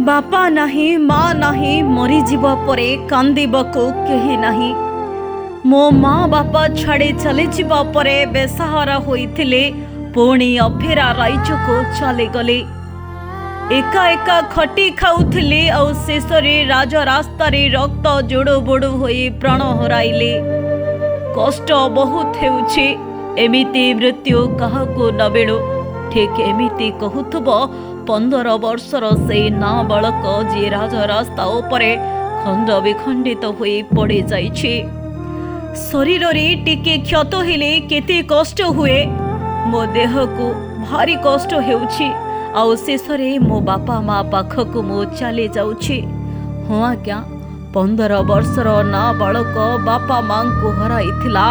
ବାପା ନାହିଁ, ମା ନାହିଁ, ମରିଯିବା ପରେ କାନ୍ଦିବାକୁ କେହି ନାହିଁ। ମୋ ମା ବାପା ଛାଡ଼ି ଚାଲିଯିବା ପରେ ବେସାହାରା ହୋଇଥିଲି, ପୁଣି ଅଫେରା ରାଇଜକୁ ଚାଲିଗଲି। ଏକା ଏକା ଖଟି ଖାଉଥିଲି ଆଉ ଶେଷରେ ରାଜରାସ୍ତାରେ ରକ୍ତ ଜୁଡ଼ୁବୁଡ଼ୁ ହୋଇ ପ୍ରାଣ ହରାଇଲି। କଷ୍ଟ ବହୁତ ହେଉଛି, ଏମିତି ମୃତ୍ୟୁ କାହାକୁ ନ ମିଳୁ। ଠିକ୍ ଏମିତି କହୁଥିବ 15 ବର୍ଷର ସେଇ ନାବାଳକ, ଯିଏ ରାଜରାସ୍ତା ଉପରେ ଖଣ୍ଡ ବିଖଣ୍ଡିତ ହୋଇ ପଡ଼ିଯାଇଛି। ଶରୀରରେ ଟିକେ କ୍ଷତ ହେଲେ କେତେ କଷ୍ଟ ହୁଏ, ମୋ ଦେହକୁ ଭାରି କଷ୍ଟ ହେଉଛି ଆଉ ଶେଷରେ ମୋ ବାପା ମା ପାଖକୁ ମୁଁ ଚାଲି ଯାଉଛି। ହଁ ଆଜ୍ଞା, 15 ବର୍ଷର ନାବାଳକ ବାପା ମାଙ୍କୁ ହରାଇଥିଲା,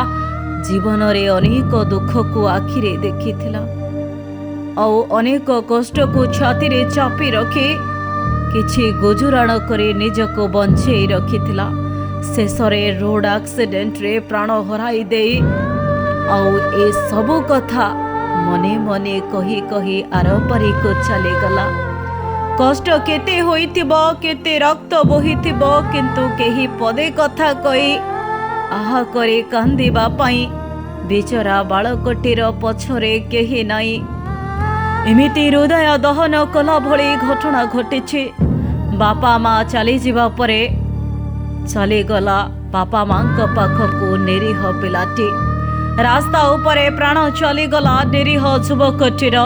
ଜୀବନରେ ଅନେକ ଦୁଃଖକୁ ଆଖିରେ ଦେଖିଥିଲା ଆଉ ଅନେକ କଷ୍ଟକୁ ଛାତିରେ ଚାପି ରଖି କିଛି ଗୁଜୁରାଣ କରି ନିଜକୁ ବଞ୍ଚେଇ ରଖିଥିଲା। ଶେଷରେ ରୋଡ ଆକ୍ସିଡେଣ୍ଟରେ ପ୍ରାଣ ହରାଇ ଦେଇ ଆଉ ଏସବୁ କଥା ମନେ ମନେ କହି କହି ଆରପାରିକୁ ଚାଲିଗଲା। କଷ୍ଟ କେତେ ହୋଇଥିବ, କେତେ ରକ୍ତ ବୋହିଥିବ, କିନ୍ତୁ କେହି ପଦେ କଥା କହି ଆହା କରି କାନ୍ଦିବା ପାଇଁ ବିଚରା ବାଳକଟିର ପଛରେ କେହି ନାହିଁ। ଏମିତି ହୃଦୟ ଦହନ କଲା ଭଳି ଘଟଣା ଘଟିଛି। ବାପା ମା ଚାଲିଯିବା ପରେ ଚାଲିଗଲା ବାପା ମାଙ୍କ ପାଖକୁ ନିରୀହ ପିଲାଟି। ରାସ୍ତା ଉପରେ ପ୍ରାଣ ଚାଲିଗଲା ନିରୀହ ଯୁବକଟିର।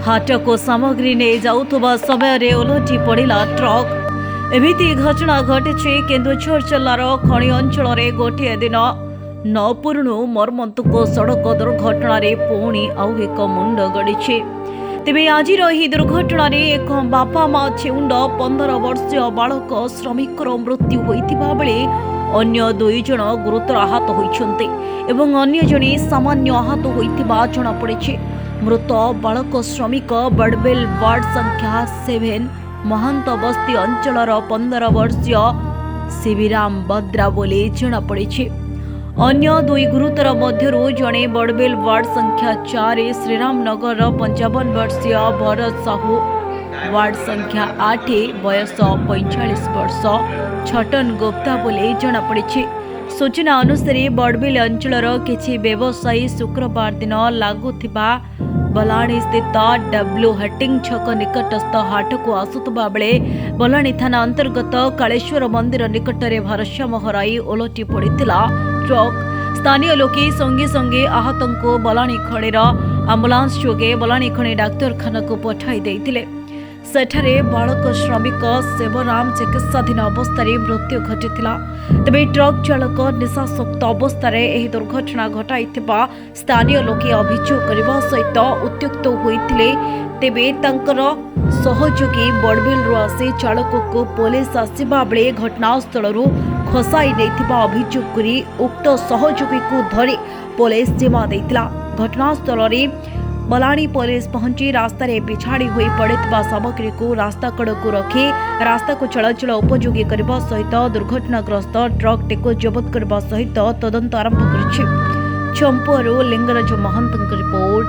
ହାଟକୁ ସାମଗ୍ରୀ ନେଇ ଯାଉଥିବା ସମୟରେ ଓଲଟି ପଡ଼ିଲା ଟ୍ରକ୍। ଏମିତି ଘଟଣା ଘଟିଛି କେନ୍ଦୁଝର ଜିଲ୍ଲାର ଖଣି ଅଞ୍ଚଳରେ। ଗୋଟିଏ ଦିନ ନ ପୂରୁଣୁ ମର୍ମନ୍ତୁକ ସଡ଼କ ଦୁର୍ଘଟଣାରେ ପୁଣି ଆଉ ଏକ ମୁଣ୍ଡ ଗଡ଼ିଛି। ତେବେ ଆଜିର ଏହି ଦୁର୍ଘଟଣାରେ ଏକ ବାପା ମା ଛେଉଣ୍ଡ 15 ବର୍ଷୀୟ ବାଳକ ଶ୍ରମିକର ମୃତ୍ୟୁ ହୋଇଥିବା ବେଳେ ଅନ୍ୟ 2 ଜଣ ଗୁରୁତର ଆହତ ହୋଇଛନ୍ତି ଏବଂ ଅନ୍ୟ ଜଣେ ସାମାନ୍ୟ ଆହତ ହୋଇଥିବା ଜଣାପଡ଼ିଛି। ମୃତ ବାଳକ ଶ୍ରମିକ ବଡ଼ବେଲ ୱାର୍ଡ ସଂଖ୍ୟା 7 ମହାନ୍ତ ବସ୍ତି ଅଞ୍ଚଳର 15 ବର୍ଷୀୟ ଶିବିରାମ ବଦ୍ରା ବୋଲି ଜଣାପଡ଼ିଛି। ଅନ୍ୟ 2 ଗୁରୁତର ମଧ୍ୟରୁ ଜଣେ ବଡ଼ବେଲ ୱାର୍ଡ ସଂଖ୍ୟା 4 ଶ୍ରୀରାମନଗରର 55 ବର୍ଷୀୟ ଭରତ ସାହୁ, ୱାର୍ଡ ସଂଖ୍ୟା 8 ବୟସ 45 ବର୍ଷ ଛଟନ ଗୁପ୍ତା ବୋଲି ଜଣାପଡ଼ିଛି। ସୂଚନା ଅନୁସାରେ ବଡ଼ବିଲ ଅଞ୍ଚଳର କିଛି ବ୍ୟବସାୟୀ ଶୁକ୍ରବାର ଦିନ ଲାଗୁଥିବା ବଲାଣୀ ସ୍ଥିତ ଡବ୍ଲ୍ୟୁ ହଟିଂ ଛକ ନିକଟସ୍ଥ ହାଟକୁ ଆସୁଥିବା ବେଳେ ବଲାଣୀ ଥାନା ଅନ୍ତର୍ଗତ କାଳେଶ୍ୱର ମନ୍ଦିର ନିକଟରେ ଭାରସାମ୍ୟ ହରାଇ ଓଲଟି ପଡ଼ିଥିଲା ଟ୍ରକ୍। ସ୍ଥାନୀୟ ଲୋକେ ସଙ୍ଗେ ସଙ୍ଗେ ଆହତଙ୍କୁ ବଲାଣୀ ଖଣିର ଆମ୍ବୁଲାନ୍ସ ଯୋଗେ ବଲାଣୀ ଖଣି ଡାକ୍ତରଖାନାକୁ ପଠାଇ ଦେଇଥିଲେ। ସେଠାରେ ବାଳକ ଶ୍ରମିକ ଶିବରାମ ଚିକିତ୍ସାଧୀନ ଅବସ୍ଥାରେ ମୃତ୍ୟୁ ଘଟିଥିଲା। ତେବେ ଟ୍ରକ୍ ଚାଳକ ନିଶାସକ୍ତ ଅବସ୍ଥାରେ ଏହି ଦୁର୍ଘଟଣା ଘଟାଇଥିବା ସ୍ଥାନୀୟ ଲୋକେ ଅଭିଯୋଗ କରିବା ସହିତ ଉତ୍ତ୍ୟକ୍ତ ହୋଇଥିଲେ। ତେବେ ତାଙ୍କର ସହଯୋଗୀ ବଡ଼ବିଲରୁ ଆସି ଚାଳକକୁ ପୋଲିସ ଆସିବା ବେଳେ ଘଟଣାସ୍ଥଳରୁ ଖସାଇ ନେଇଥିବା ଅଭିଯୋଗ କରି ଉକ୍ତ ସହଯୋଗୀକୁ ଧରି ପୋଲିସ ଜିମା ଦେଇଥିଲା। ଘଟଣାସ୍ଥଳରେ ବଲାଣୀ ପୋଲିସ ପହଞ୍ଚି ରାସ୍ତାରେ ବିଛାଡ଼ି ହୋଇ ପଡ଼ିଥିବା ସାମଗ୍ରୀକୁ ରାସ୍ତା କଡ଼କୁ ରଖି ରାସ୍ତାକୁ ଚଳାଚଳ ଉପଯୋଗୀ କରିବା ସହିତ ଦୁର୍ଘଟଣାଗ୍ରସ୍ତ ଟ୍ରକ୍ଟିକୁ ଜବତ କରିବା ସହିତ ତଦନ୍ତ ଆରମ୍ଭ କରିଛି। ଚମ୍ପୁଆରୁ ଲିଙ୍ଗରାଜ ମହାନ୍ତଙ୍କ ରିପୋର୍ଟ,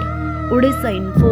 ଓଡ଼ିଶା ଇନଫୋ।